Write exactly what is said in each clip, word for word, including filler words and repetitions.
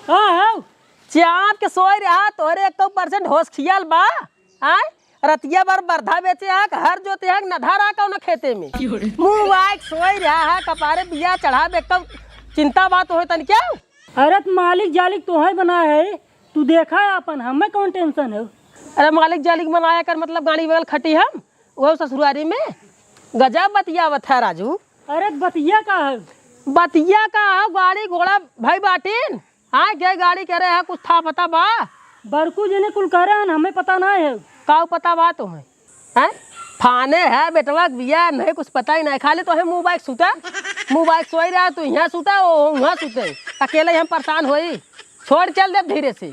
हाँ, हाँ। चाप के सोए रहा, तोहरे एक percent होश खियाल बा? आय? रतिया भर बरधा बेचे हक, हर जोते हक, नधा रहा कौनो खेते में। मुँह आइक सोए रहा है, कपारे बिया चढ़ा बे, कब चिंता बात होए तन क्या? अरे त मालिक जालिक तोहे बनाए है, तू देखा आपन, हमें कौन tension है? अरे मालिक जालिक बनाया कर मतलब गाड़ी बगल खटी हम, वो ससुरारी में गजब बतियावत है राजू। अरे त बतिया का है? बतिया का है, गाड़ी घोड़ा भाई बाटिन, हाँ, गए गाड़ी करे है, कुछ था पता बा? बड़कू जने कुल करे हन, हमें पता ना है। काऊ पता बा तोहे? हैं? फाने है बेटवा के बिया, नहीं कुछ पता ही नहीं, खाली तोहे मुँह बाइक सुता, मुँह बाइक सोई रहा, तू यहाँ सुता, वो वहाँ सुते, अकेले ही हम परेशान होई। छोड़ चल दे धीरे से।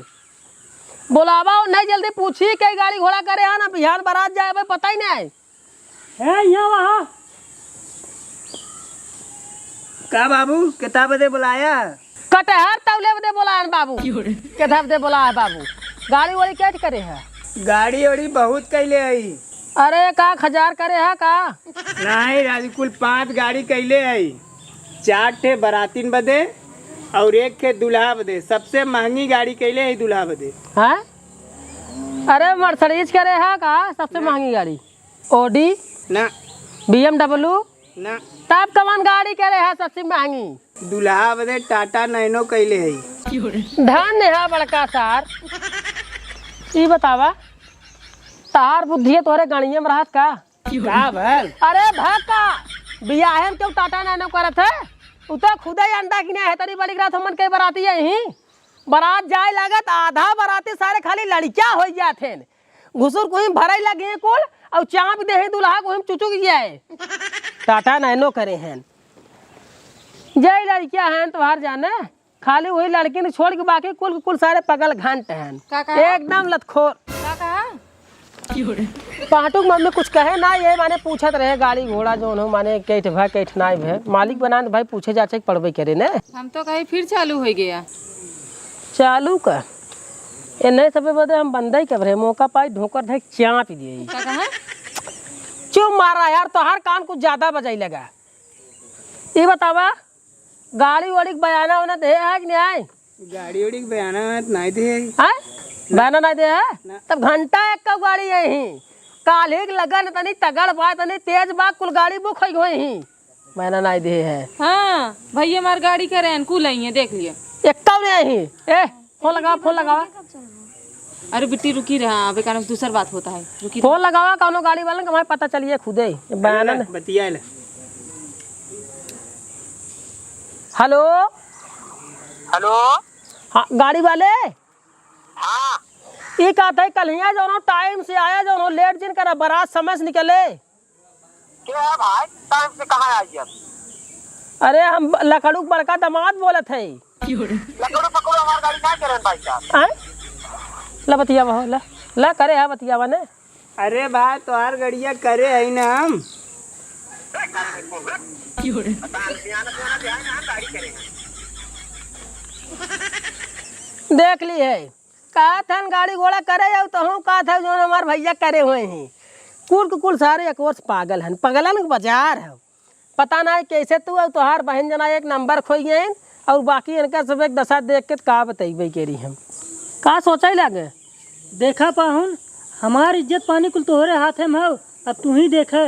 बोलावा और नहीं जल्दी पूछी, कई गाड़ी घोड़ा करे है ना, बिहान बारात जाए भाई, पता ही नहीं। है यहाँ वहाँ। का बाबू, किताब दे बुलाया? कटहर तौले बदे बोलायन बाबू। क्यों रे? केधा बदे बोलाय बाबू? गाड़ी वाड़ी क्या करे है? गाड़ी वाड़ी बहुत कैले हई। अरे का खजार करे है का? नहीं राजू, कुल पाँच गाड़ी कैले हई। चार ठे बरातिन बदे और एक ठे दूल्हा बदे। सबसे महंगी गाड़ी कैले हई दूल्हा बदे। हाँ? अरे Mercedes करे है का सबसे ना। महंगी गाड़ी? Audi? ना। B M W? ना। तब कवन गाड़ी करे है सबसे महंगी? दुल्हा बदे टाटा नैनो कैले है। धन्य है बड़का सार। ई बतावा, तार बुद्धि तोहरे गणिये में रहत का? का भल? अरे भक्का, बियाहे में क्यों टाटा नैनो करत है? उ तो खुदे अंडा किने है, तरी बड़ी रात हमन के बराती यही। बरात जाए लागत, आधा बराती सारे खाली लड़कियां होई जात हैं। घुसुर कुहिम भरई लगे कुल, अउ चाप देहे दुल्हा कुहिम चुचुक जाए। टाटा नैनो करे हैं। जय लड़किया हैं तोहार जाने, खाली वही लड़किन छोड़ के बाकी कुल के कुल सारे पगल घंट हैं। का कहा? एकदम लतखोर। का कहा? पाटू के मम्मी कुछ कहे ना, ये माने पूछत रहे गाड़ी घोड़ा जौन हो, माने कैठ भा कैठ नाई भे। मालिक बनान भाई पूछे जाचे के पड़बे करे ने। हम तो कहे फिर चालू हो गया। चालू का? ए नहीं सबे बदे हम बंदा ही कब रहे, मौका पाई ढोकर धक चाप दिए। का कहा? चुप मारा यार, तोहार कान कुछ ज्यादा बजाई लगा। ई बतावा, गाड़ी वाड़ी के बयाना होना दे है कि नहीं आए? गाड़ी वाड़ी के बयाना होना तो नहीं दे है। आए? बयाना नहीं दे है? ना। तब घंटा एक का गाड़ी यही। काल्हे के लगन तनी तगड़ बा, तनी तेज बा, कुल गाड़ी बुक होई गई ही। बयाना नहीं दे है। हाँ, भैया हमार गाड़ी करे हैं, कुल आई है, देख लिए। एक कौन है ही? ए, फोन लगावा, फोन लगावा। अरे बिट्टी रुकी रहा, अबे कारण दूसर बात होता है, रुकी। फोन लगावा कौनो गाड़ी वालन के, हमें पता चलिए खुदे। बयाना ले, ने। बतिया ले। हेलो। हेलो। हाँ, गाड़ी वाले। हाँ। ई कहत है कल हिया जौनो टाइम से आया, जौनो लेट जिन करा, बारात समय से निकले। के है भाई? टाइम से कहाँ आई अब? अरे हम ब-, लकड़ू के बड़का दामाद बोलत है। लकड़ू पकड़ू हमार गाड़ी ना करे भाई साहब। आय? ला बतियावा हो, ला। ला करे है बतियावा ने। अरे भाई तोहार गड़िया करे है ना हम। देख ली है। कहत हन गाड़ी घोड़ा करे जाऊ, तो हम कहत हन जौन हमार भैया करे हुए हैं। कुल के कुल सारे एक वर्ष पागल हन, पगलन के बाजार है। पता ना कैसे तू और तोहार बहन जना एक नंबर खोई गए हैं, और बाकी इनका सब एक दशा देख के का बतैबे के रही हम। का सोचे लागे? देखा पाहुन, हमार इज्जत पानी कुल तोहरे हाथे में हौ, अब तू ही देखे।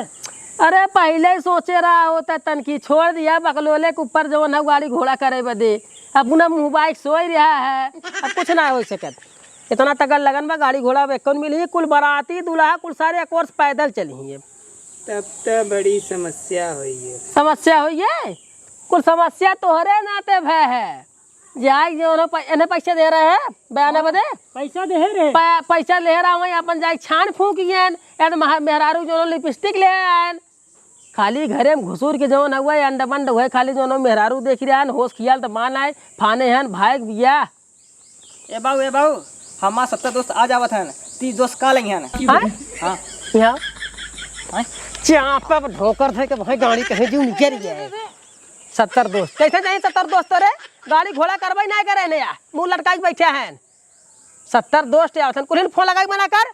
अरे पहले ही सोचे रहा होता तनकी छोड़ दिया बकलोले के ऊपर जवन है गाड़ी घोड़ा करे बदे। अपना मुँह बाइक सोई रहा है, अब कुछ ना हो सकत। इतना तगड़ लगन बा गाड़ी घोड़ा अब कौन मिली, कुल बाराती दूल्हा कुल सारे एक वर्ष पैदल चली हैं। तब तो बड़ी समस्या होई है। समस्या होई है? कुल समस्या तोहरे नाते भय है। जाए जौन पै-, इन्हें पैसा दे रहे हैं बयाना बदे। पैसा दे रहे। पै-, पैसा ले रहा हूँ, अपन जाए छान फूंक गए। यार महा-, मेहरारू जौन लिपस्टिक ले आए। खाली घरे में घुसूर के जौन हुआ, अंड बंड हुए, खाली जौन मेहरारू देख रहे हैं, होश खियाल तो मान आए, फाने हैं, भाई बिया। ए बाबू, ए बाबू, हमार सत्तर दोस्त आ जावत हन, तीस दोस्त का लेंगे हन। हाँ? हाँ। यहाँ? हाँ? चापा पर ढोकर थे कि भाई गाड़ी कहीं जू निकल गया है। सत्तर दोस्त। कैसे जाई सत्तर दोस्त रे? गाड़ी घोड़ा करवाई ना करे ने या। मुंह लटकाई के बैठे हैं। सत्तर दोस्त आवत हन, कुल्हिन फोन लगाई मना कर।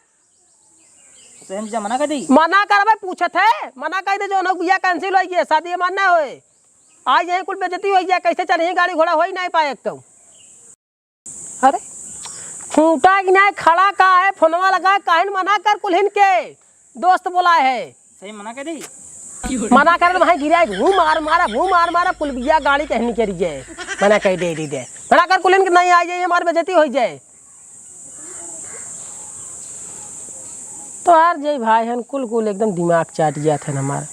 तो हम जा मना कर दी? मना कर भाई, पूछत है। मना कर दे, जौन हो बिया cancel होई गया, शादी हमार ना होए। आज यहीं कुल बेइज्जती होई गया, कैसे चलही गाड़ी घोड़ा होई नहीं पाए एक तो। अरे, खूंटा कि नाहीं, खड़ा का है, फोनवा लगा, काहे न मना कर कुल्हिन के, दोस्त बोला है। सही मना कर दे। मना कर, वहाँ गिरा, घूम मार मारा, घूम मार मारा, कुल बिया गाड़ी कहनी के रही है। मना कर दे, दे दे। मना कर कुल्हिन के, नहीं आ जाए, हमार बेइज्जती हो जाए। तो यार, जे भाई हन, कुल कुल एकदम दिमाग चाट जात हन हमार।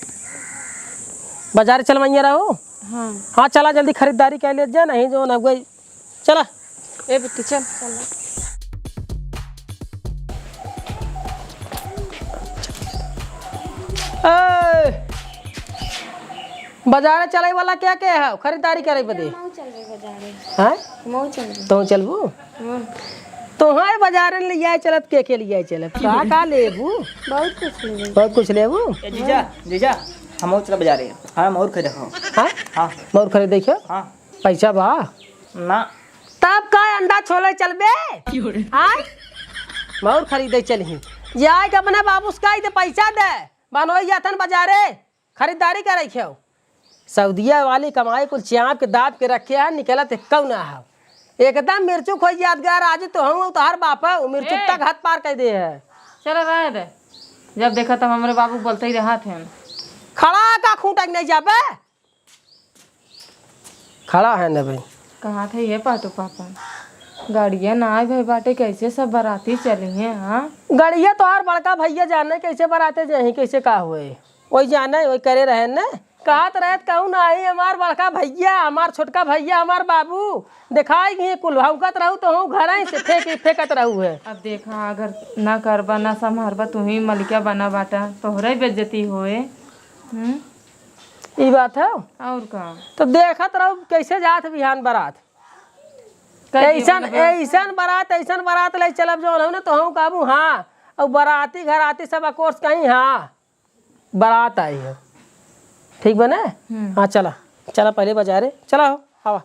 बाजार चलवइया रहो। हाँ। हाँ, चला जल्दी खरीदारी कर ले जा, नहीं जो ना कोई चला। ए बिट्टी, चल। ए, बाजारे चले वाला क्या क्या है खरीदारी करे बदे? मऊ चलबे बाजारे। हैं? मऊ चलबे। तो चलबू? हाँ। तो हाँ, बाजारे ले आए चलब, के के ले आए चलब? का का लेबू? बहुत कुछ लेबे। बहुत कुछ लेबू? ए जीजा, जीजा, हम और चला बाजारे। हाँ, हम और खरीदे हो। हाँ? हाँ। मऊर खरीदे हो? हाँ। पैसा बा? ना। तब का अंडा छोले चलबे? आय? मऊर खरीदे चलही। जाए के अपने बाबू से कह दे, पैसा दे। बनोई जातन बाजारे, खरीदारी करे खेव। सऊदिया वाली कमाई कुल चाप के दाब के रखे है, निकलत एक्कौ ना है। एकदम मिर्चुक हो जात गा, राजू तो हूँ, तोहार बाप है, वो मिर्चुक ए! तक हद पार कर दे है। चल रहे दे, जब देखा तब हमरे बाबू बोलते ही रहत हैं। खड़ा का खूंटा के नहीं जाबे? खड़ा है न भाई। कहा थे ये पाटू पापा, गाड़िया ना आए भाई बाटे, कैसे सब बाराती चली हैं? हाँ, गाड़िया तोहार बड़का भैया जाने कैसे बाराते जाही, कैसे का हुए, वही जाने, वही करे रहे न। कहत रहत कहूँ ना आई, हमार बड़का भैया, हमार छोटका भैया, हमार बाबू, दिखाई गए कुल, भौंकत रहू तो हूँ घर से फेंक, फेंकत रहू है। अब देखा, अगर ना करबा, ना संभारबा, तू ही मलिका बना बाटा, तोहरे बेइज्जती होए। हम्म? ई बात है। और का? तो देखत रहो कैसे जात बिहान बारात। कई ऐसन, दिन में ऐसन बारात, ऐसन बारात ले चलब जौन हो ना, तो हम कहबू हाँ। और बाराती घराती सब अकोर्स कहीं हाँ, बारात आई है। ठीक बने? हम्म। हाँ, चला, चला पहले बाजारे, चला हो, आवा।